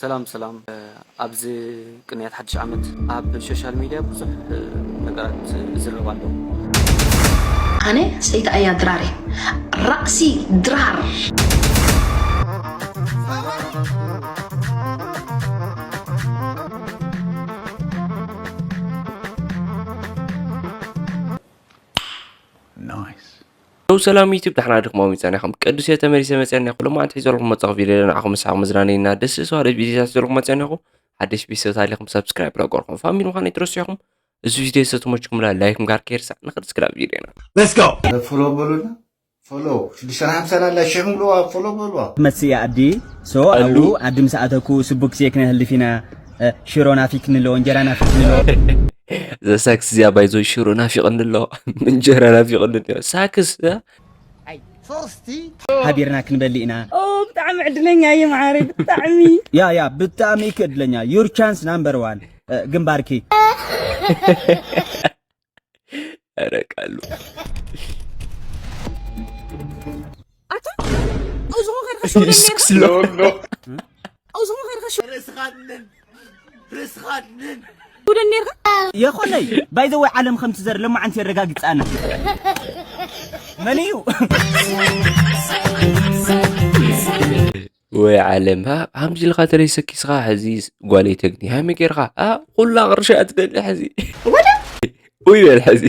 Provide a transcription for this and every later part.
ሰላም ሰላም። ኣብዚ ቅንያት ሓድሽ ዓመት ኣብ ሶሻል ሚድያ ብዙሕ ነገራት ይዝረብ ኣሎ። ኣነ ሰይዳ እያ ድራር እየ። ራእሲ ድራር። ሰው ሰላም ዩቲብ ዳሕና ድክማ ሚፀና ኢኹም ቅዱስ እየ ተመሊሰ መፅና ኢኹ ሎማዓንቲ ሒዘልኩም መፃኹ ቪድዮ ንዓኹም ምሳኹ መዝናነይና ደስ ሰዋደ ቪዲዮታት ሒዘልኩም መፅና ኢኹ። ሓደሽ ቤተሰብ ታሊኹም ሰብስክራይብ ረቆርኩም ፋሚሊ ምዃን ይትረሱ ኢኹም። እዚ ቪዲዮ ሰትሞችኩምላ ላይክ ምጋር ከይርሳዕ ንክድ ስክራብ ቪዲዮና። ፎሎ በሉና። ፎሎ ሽዱሽተ ሓምሳ ኣላ ሸኹም ብለዋ። ፎሎ በሉዋ። መጽእ ኣዲ ሶ ኣሉ ኣዲ ምስ ኣተኩ ስቡክ ዜክነ ህልፊና ሽሮ ናፊክ ንሎ እንጀራ ናፊክ ንሎ። ዘሳክስ እዚኣ ባይዞ ሽሮ ናፊቕኒ ኣሎ። እንጀራ ናፊቕኒ ኣሎ። ሳክስ ሃቢርና ክንበሊ ኢና። ብጣዕሚ ዕድለኛ እየ መዓረይ ብጣዕሚ። ያ ያ ብጣዕሚ እኮ ዕድለኛ your chance number one ግንባርኪ። ኧረ ቃሉ ኣታ እዝኹ ከድካ ሽውደን ነርካ ስሎ እዝኹ ከድካ ሽው ርስኻንን ርስኻንን ሽውደን ነርካ የኾነይ ባይዘወይ ዓለም ከምቲ ዘር ለማዓንቲ የረጋግፃና። መን እዩ? ወይ ዓለም ሃ- ሃምዚ ኢልካ ተለይ ሰኪስኻ ሕዚ ጓለይ ተግኒ ሃመ ጌርካ ኣ ኩላ ቅርሻ ትደሊ ሕዚ ውይ በል ሕዚ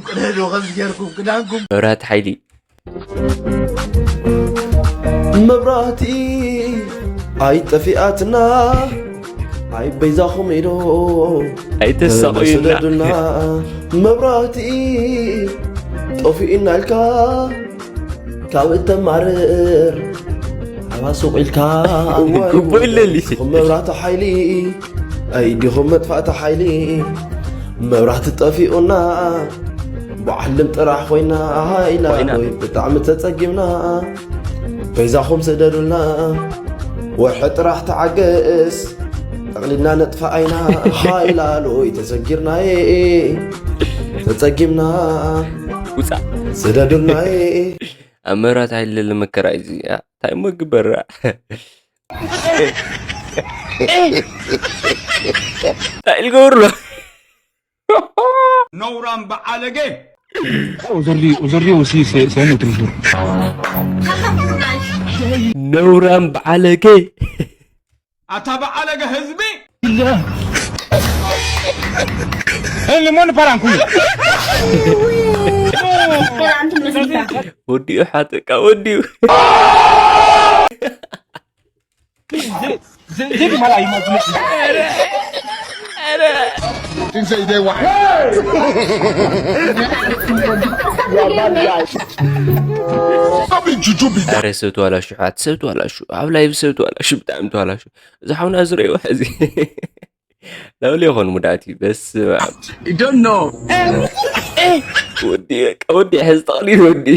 ቅደዶ ከምዚ ጌርኩም ክዳንኩም መብራት ሓይሊ መብራህቲ ኣይጠፊኣትና ኣይ በይዛኹም ኢዶ ኣይተሳቑዩና ስደዱና መብራህቲ ጠፊኡና ኢልካ ካብ እተማርር ኣባሱቕ ኢልካ ግቡእ ኢለሊ። መብራህቲ ሓይሊ ኣይዲኹም መጥፋእቲ ሓይሊ መብራህቲ ጠፊኡና ብዓልም ጥራሕ ኮይና ሃይላ ኮይና። ወይ ብጣዕሚ ተጸጊምና በይዛኹም ስደዱልና ወርሒ ጥራሕ ተዓገስ ጠቕሊልና ነጥፋ ኣይና ሃይላ ሎይ ተሰጊርናየ ተጸጊምና ውፃእ ስደዱልናየ ኣብ መብራት ሓይሊ ለለ መከራ እዩ እዚ ያ፣ እንታይ እሞ ግበራ እንታይ ልገብር ኣሎ ነውራም በዓለጌ Aujourd'hui, aujourd'hui aussi, c'est c'est un autre jour. ነውራም በዓለጌ ኣታ በዓለገ ህዝቢ ህልሞን ፓራንኩ ወዲኡ ሓጠቃ ወዲኡ J'ai du mal à imaginer. ረ ሰብ ተዋላሹ ኣሕዋት ሰብ ተዋላሹ ኣብ ላይቭ ሰብ ተዋላሹ ብጣዕሚ ተዋላሹ እዚ ሓውና ዝረእይዎ ሕዚ ላውሊ ይኾን ሙዳእቲ በስ You don't know. ወዲ በቃ ወዲ ሕዚ ተቕሊል ወዲ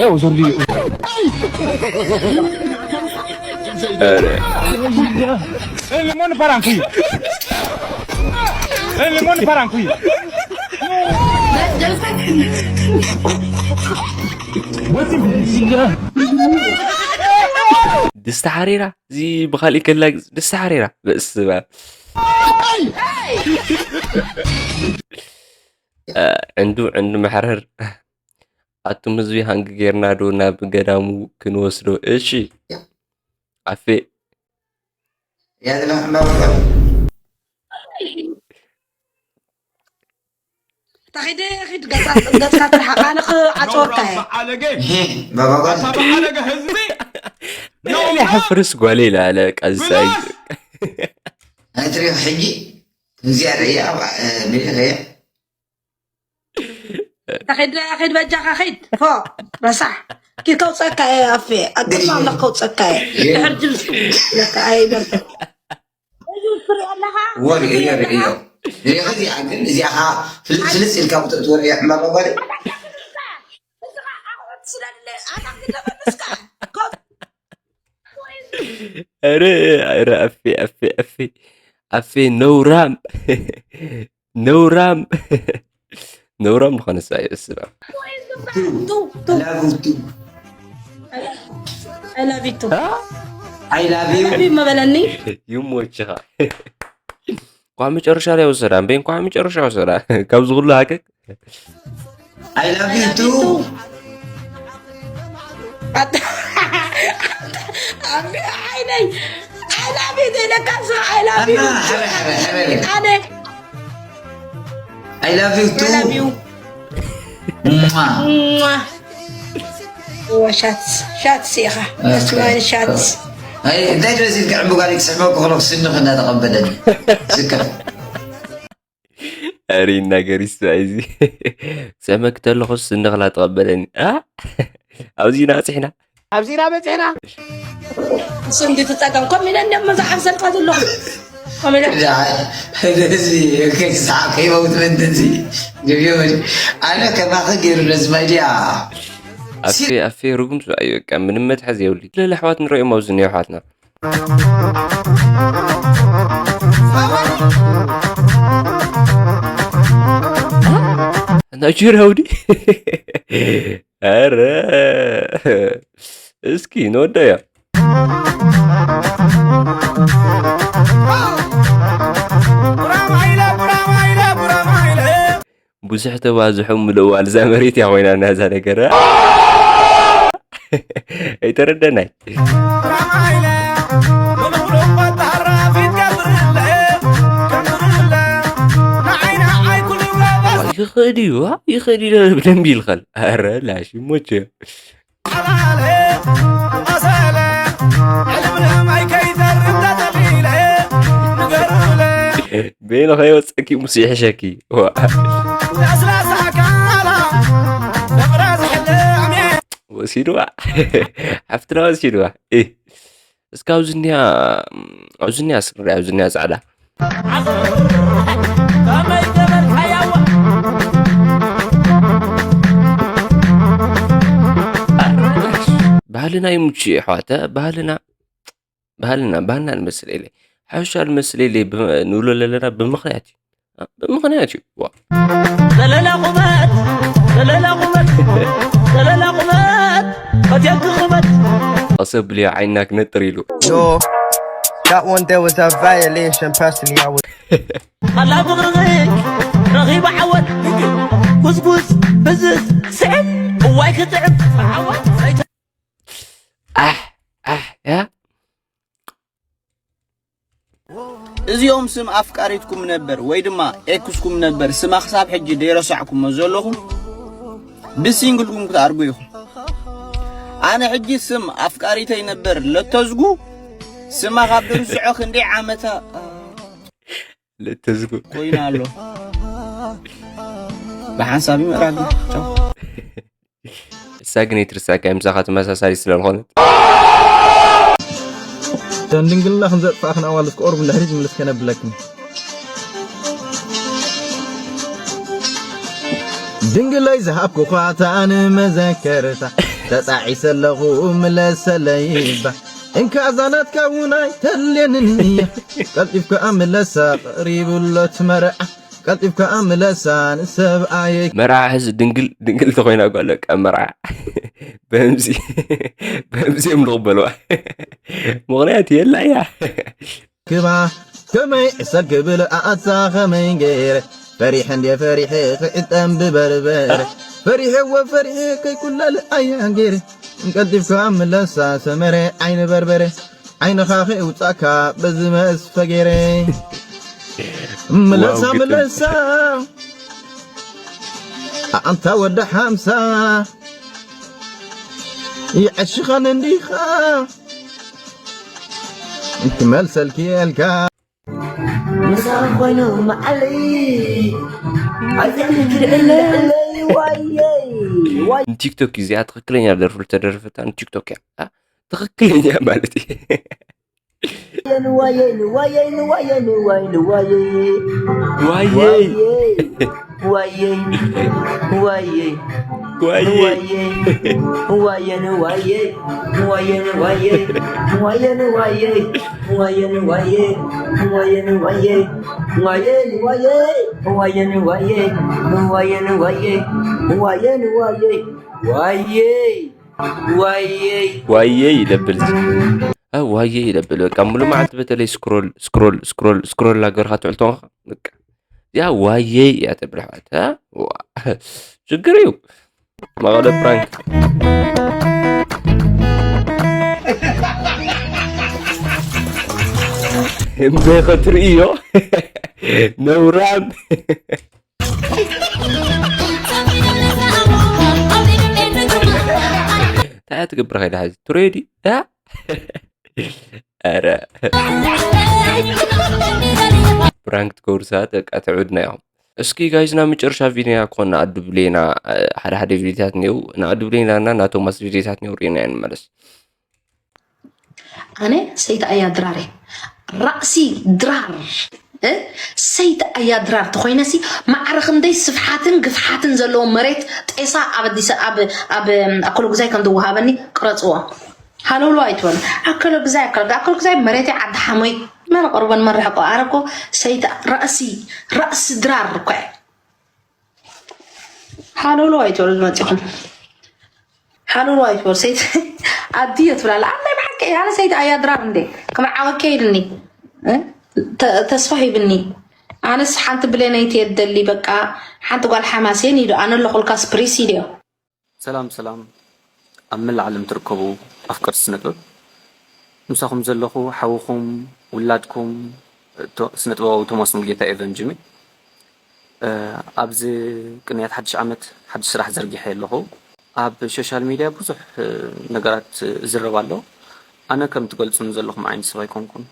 Aujourd'hui, ኧረ ህልሞን ፓራንኩ ህልሞን ፓራንኩ ድስቲ ሓሪራ እዚ ብካሊእ ከላ ድስቲ ሓሪራ በስመ ዕንዱ ዕንዱ መሕረር ኣቱም ህዝቢ ሃንግ ጌርና ዶ ናብ ገዳሙ ክንወስዶ እሺ ኣፌ ያዝና ሕማም ተኺደ ኺድ ገጽካ ትርሓቕ ኣነ ክዓጽወካ እየ ባባጓል ልዕሊ ሕፍርስ ጓለ ኢላለ ቀዝሳይ ኣይትሪኦ ሕጂ እዚኣ ርእያ ሚልክ እያ ተኺድ ኺድ በጃኻ ኺድ ፎ ረሳሕ ኪድ ከውፀካ እየ ኣፌ ኣቅድማ ኣሎ ከውፀካ እየ ድሕር ጅልሱ ለካ ኣይበልኩ እዚ ትሪኦ ኣለኻ ወር እዮ ርእዮ ርእዮ እዚኣ ግን እዚኣ ኸዓ ፍልጥ ፍልጥ ኢልካ ብትእትወር እያ ሕማም ኣባል ኧረ ኧረ ኣፌ ኣፌ ኣፌ ኣፌ ነውራም ነውራም ዝኾነ ሰብ ኣይበስባም ላቭ ቱ I love you too. I love you. ቢ መበለኒ ይሞችኻ። እንኳን መጨረሻ ላይ ወሰዳ እምበይ፣ እንኳን መጨረሻ ወሰዳ። ካብዚ ኩሉ ሃቀቅ I love you too. ዓይነይ I love you ተይለካ ንስኻ I love you ኣና፣ ሓበ፣ ሓበ፣ ሓበ። ኣነ I love you I love too. you እማ። ሻት ሻት ሲኻ ስማይል ሻት ኣይ፣ እንታይ ድረስ ኢልካ ዕምቡጋሊ ክስሕበ ክኽሎ ክስንኽ እናተቐበለኒ ዝከፍ ኣሪ ነገር ይስማይ እዚ። ክሰመክ ተለኹ ስንኽላ ተቐበለኒ። ኣ? ኣብዚ ኢና በፂሕና። ኣብዚ ኢና በፂሕና። እሱ እንዲ ትፀገም ኮም ኢለ እንዲም መዛሓፍ ሰልካ ዘለኹ ኮም ኢለ እዚ ከይስሓቅ ከይመውት ምንትንዚ ግብዮ ኣነ ከማኸ ገይሩ ነዚ ማይድያ ኣፌ ኣፌ ርጉም ሰብኣይ በቃ ምንም መትሓዚ የብሉ። ለለ ኣሕዋት ንሪኦም ኣብዚ እኒኦ ኣሕዋትና ናይጀርያዊ ድዩ? ኧረ እስኪ ንወደያ። ብዙሕ ተባዝሑ ምልእዋል እዛ መሬት እያ ኮይና ናዛ ነገር ኣይተረደናይ። ይኽእል እዩ ይኽእል እዩ ብደንብ ይልኸል። ኣረ ላሽ ሞቸ በይኑ ከይወፀኪ ሙስ ይሕሸኪ። ወሲድዋ ሓፍትና ወሲድዋ። እስካ ኣብዝኒያ ኣብዝኒያ ስረ ኣብዝኒያ ፃዕዳ ባህልና ይምቹ የሕዋተ ባህልና ባህልና ባህልና ንመስል ኢለ ሓሻ ንመስል ኢለ ንብሎ ዘለና ብምኽንያት እዩ ብምኽንያት እዩ። ዘለላ ቁመት ዘለላ ቁመት ዘለላ ቁመት ፈትየኪ ቁመት ኣሰብልዮ ዓይንና ክነጥር ኢሉ። Yo, that one there was a violation. Personally, I would. ኣላ ፍቕርኺ ረኺባ ዓወት ጉስጉስ ብዝዝ ስዕል እዋይ ክጥዕም ዓወት ኣሕ ኣሕ ያ እዚኦም ስም ኣፍቃሪትኩም ነበር ወይ ድማ ኤክስኩም ነበር ስማ ክሳብ ሕጂ ደይረሳዕኩሞ ዘለኹም ብሲንግልኩም ክትኣርጉ ኢኹም። ኣነ ሕጂ ስም ኣፍቃሪተይ ነበር ለተዝጉ ስማ ካብ ድርስዖ ክንደይ ዓመታ ለተዝጉ ኮይኑ ኣሎ። ብሓንሳብ ይምዕራግ ቻው። እሳ ግን ኣይትርሳካ ምሳኻ ተመሳሳሊ ስለ ዝኾነት እተን ድንግልና ክንዘጥፋእኽን ኣዋልድ ክቆርቡ እንድሕሪት ምልስ ከነብለክን ድንግለይ ዝሃብኩኻ ታን መዘከርታ ተጣዒሰ ኣለኹ ምለሰለይ እባ እንካ እዛ ናትካ እውን ኣይተልየንን እያ ቀልጢፍካ ምለሳ ቀሪቡ ኣሎ እቲ መርዓ ቀልጢፍካ ምለሳ ንሰብኣየይ መርዓ ሕዚ ድንግል ድንግል ተኾይና ጓል በቃ መርዓ በምዚ በምዚ እዮም ዝቕበልዋ ምኽንያት የላ እያ ክባ ከመይ ዕሰል ክብል ኣኣሳ ከመይ ገይረ ፈሪሐ እንድየ ፈሪሐ ክዕጠም ብበርበረ ፈሪሐ ወፈሪሐ ከይኩለል ኣያ ገይረ እንቀልጢፍካ ምለሳ ሰመረ ዓይኒ በርበረ ዓይንኻ ከይውፃእካ በዚ መስፈ ገይረ ምለሳ ምለሳ ኣንታ ወዲ ሓምሳ ይዐሽኸን እንዲኻ ክመልሰልኪ የልካ ምሳኻ ኮይኑ መዓለይ ኣይዘክርኪ ድዕለይ ዋየይ ዋይ ንቲክቶክ እዩ እዚኣ ትኽክለኛ ደርፊ ዝተደረፈታ ንቲክቶክ እያ ትኽክለኛ ማለት እዩ ንዋየይ ንዋየይ ንዋየይ ንዋይ ንዋየይ ዋየይ ዋየይ ዋየይ ዋየይ ዋየይ ንዋየይ ንዋየይ ንዋየይ ንዋየይ ንዋየይ ንዋየይ ንዋየይ ንዋየይ ንዋየይ ንዋየይ ንዋየይ ንዋየይ ንዋየይ ንዋየይ ንዋየይ ንዋየይ ንዋየይ ዋየይ ዋየይ ዋየይ ይደብል ዋየይ ይለብል። በቃ ሙሉ መዓልቲ በተለይ ስክሮል ስክሮል ስክሮል ስክሮል እናገበርካ ትውዕል ተኾንካ፣ በቃ እዚኣ ዋየይ እያ ተብል ኣሕዋት። ዋ፣ ሽግር እዩ። መቐለ ፕራንክ እንበይ ከትርእዮ ነውራም። እንታይ እያ ትገብር ከይዳ ሕዚ? ትሬዲ? እ? ኧረ። ፕራንክ ትገብሩ ሰባት በቃ ትዕብድና ኢኹም። እስኪ ጋይስ፣ ናብ መጨረሻ ቪድዮና ክኾን ንኣዱ ብሌና፣ እ፣ ሓደ ሓደ ቪድዮታት እኒው፣ ንኣዱ ብሌና እና ናቶማስ ቪድዮታት እኒው ርኢና ንመለስ። ኣነ ሰይቲ ኣያ ድራር እየ። ራእሲ ድራር፣ እ፣ ሰይቲ ኣያ ድራር ተኾይነሲ፣ ማዕረ ክንደይ ስፍሓትን ግፍሓትን ዘለዎ መሬት ጤሳ ኣብ ኣዲስ ኣብ ኣብ ኣከለጉዛይ ከም ዝወሃበኒ ቅረፅዎ። ሃለውሎ ኣይትበሉ። ኣከለጉዛይ ኣከለ ኣከለጉዛይ መሬተይ ዓዲ ሓሞይ፣ መን ቀርቦን መን ርሕቆ። ኣነ እኮ ሰይቲ ራእሲ ራእሲ ድራር እኮ እየ። ሃለውሎ ኣይትበሉ ዝመፂኹም። ሃለውሎ ኣይትበሉ። ሰይቲ ኣድዮ ትብላለ። ኣነ ብሓቂ ኣነ ሰይቲ ኣያ ድራር እንዴ ክምዓወከ ኢልኒ፣ እ፣ ተ- ተስፋ ሂብኒ። ኣነስ ሓንቲ ብሌነይቲ የደሊ በቃ፣ ሓንቲ ጓል ሓማሴን ኢዶ ኣነ ኣለኹልካ ስፕሪስ ኢድዮ። ሰላም ሰላም፣ ኣብ መላእ ዓለም ትርከቡ ኣፍቀርቲ ስነ ጥበብ፣ ምሳኹም ዘለኹ ሓውኹም ውላድኩም ቶ- ስነ ጥበባዊ ቶማስ ሙልጌታ ኤቨን ጅሚ። እ፣ ኣብዚ ቅንያት ሓድሽ ዓመት ሓድሽ ስራሕ ዘርጊሐ ኣለኹ። ኣብ ሶሻል ሚድያ ብዙሕ እ፣ ነገራት እዝረብ ኣሎ። ኣነ ከም ትገልጹኒ ዘለኹም ዓይነት ሰብ ኣይኮንኩን፣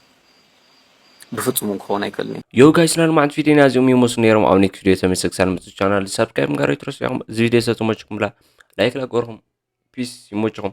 ብፍጹም እውን ክኸውን ኣይክእልን እዩ። ዮ ጋይስ፣ ናይ ሎማዓንቲ ቪድዮና እዚኦም ይመስሉ ነይሮም። ኣብ ኔክስት ቪድዮ ተመልሰ ክሳብ ንመፅእ ቻናል ሳብስክራይብ ምግባር ኣይትረስዑ ኢኹም። እዚ ቪድዮ ዝተመቸኩም ብላ ላይክ ላገርኩም። ፒስ፣ ይመችኹም።